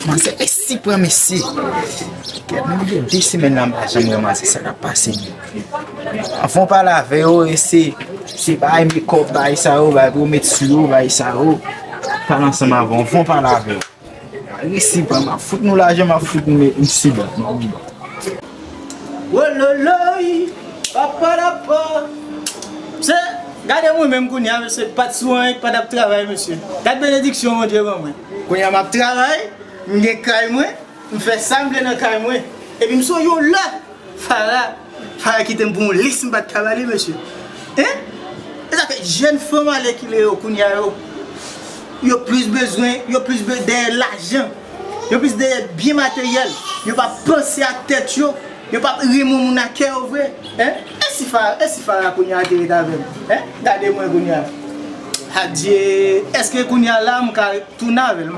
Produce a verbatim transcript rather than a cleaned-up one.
Manzè resi pran mesye. Kèt, nou gen de semèn la, m pa janm ranmase sa k ap pase. Anvan w pale avè yo, e se, se bay mekòp, bay sa yo, bay pou yo met sou yo, bay sa yo. Pale ansanm avè w, anvan w pale avè yo. Resi pran, m ap fout nou lajan, m ap fout nou met misye. Wololoy, papadapa. Se, gade mwen menm kounye a, mesye, pa t sou anyen, pa t ap travay, mesye. Gad benediksyon Bondye ban mwen. Kounye a m ap travay, m gen kay mwen, m fè sa m vle nan kay mwen. Epi m sonje yon lè, Fara, Fara kite m pou yon lis m pa t ka ba li, mesye. Hein? E sa fè jèn fanm alèkile yo kounye a yo, yo plis bezwen, yo plis be-, dèyè lajan. Yo plis dèyè byen materyèl. Yo pa panse ak tèt yo. Yo pa renmen moun ak kè yo vre. Hein? E si Fara, e si Fara kounye a te ret avè m? Hein? Gade mwen kounye a. Adye, èske kounye a la m ka tounen avè l? M